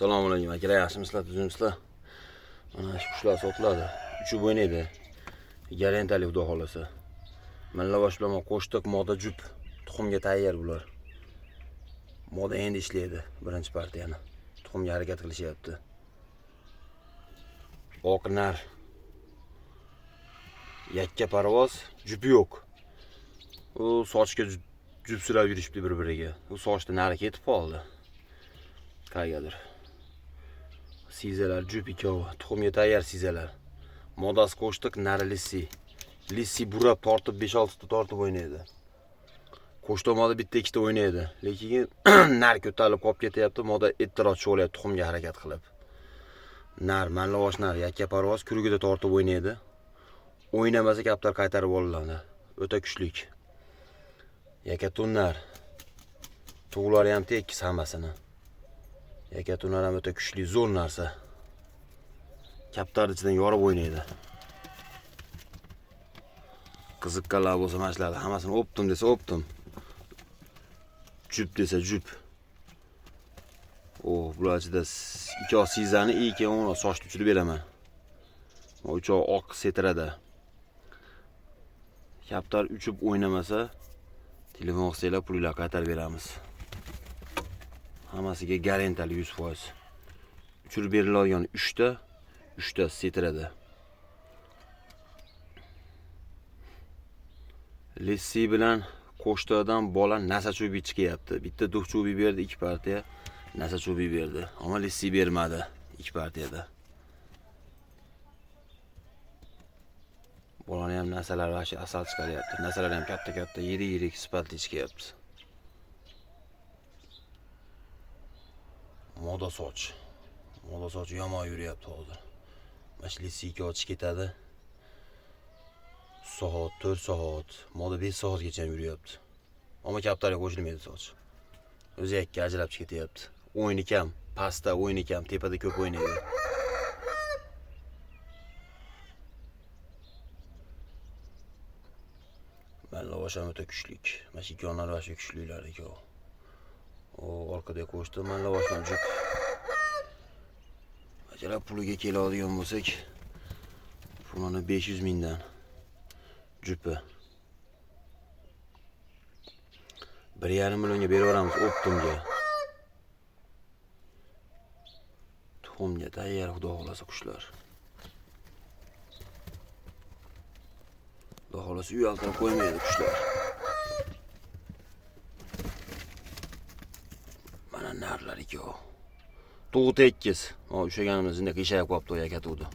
Assalomu alaykum akalar, yaxshimisizlar, tuzukmisizlar? Mana shu qushlar sotiladi. Uchib o'ynaydi. Garantiyali xudo xolasa. Mallavosh bilan qo'shtiq, moda jup tuxumga tayyor bular. Moda endi ishlaydi birinchi partiyani. Tuxumga harakat qilishyapti. Oq nar. Yakka parvoz, jupi yo'q. U sochga jup surab yurishibdi bir-biriga. U sochda nari ketib qoldi. Qaygadir. Sizalar jup ikkovi, tuxumga tayyor sizalar. Modasi qo'shtiq, nari lissi. Lissi burab tortib 5-6 ta tortib o'ynaydi. Qo'shtiq moda bitta ikkita o'ynaydi. Lekin nar ko'tarilib qolib ketyapti, moda ertaroq cho'layapti tuxumga harakat qilib. Nar, mallavosh nar, yakka parvoz kurugida tortib o'ynaydi. O'ynamasa kaptar qaytarib olinadi. O'ta kuchlik. Yakatunlar. Tug'lari ham tekis hammasini. Yakatunlar ham o'ta kuchli, zo'r narsa. Kaptar ichidan yorib o'ynaydi. Qiziqqanlar bo'lsa mana shularni hammasini o'ptim desa o'ptim. Jup desa jup. O, bular ichida ikkov sizani, ikki uni sochni uchirib beraman. O uchov oq setirada. Kaptar uchib o'ynamasa telefon qilsanglar pulinglarni qaytarib beramiz. Hammasiga garantiyali 100%. Uchirib beriladigan 3 ta, 3 ta setirada. Lissi bilan qo'shtidan bola nasa cho'bi chiqyapti. Bitta duh cho'bi berdi, 2 partiya nasa cho'bi berdi. Ammo lissi bermadi 2 partiyada. Bolani ham nasalari vashi asal chiqaryapti. Nasalari ham katta-katta, yirik-yirik sifatli chiqyapti. Moda soch. Moda soch yomon yuryapti hozir. Mana shu lissi ikki ochib ketadi. Soat, 4 soat, moda 5 soatgacha yuryapti. Ammo kaptarga qo'shilmaydi soch. O'zi yakka ajrab chiqib ketyapti. O'yini kam, pastda o'yini kam, tepada ko'p o'ynaydi. Mallavosh ham o'ta kuchlik. Mana shu ikkovlari vashi kuchlilar ikkovi. O, orqada qo'shdi Mallavosh ham jup. Akalar puliga keladigan bo'lsak, pulini 500 mingdan jupi. 1,5 millionga berib yuboramiz o'ptimga. Tuxumga tayyor xudo xolasa qushlar. Xudo xolasa uyaltirib qo'ymaydi qushlar. Mana narlar ikkovi. Tug'i tekis. O, ushlaganimiz endi qiyshayib qolibdi, aka tug'di.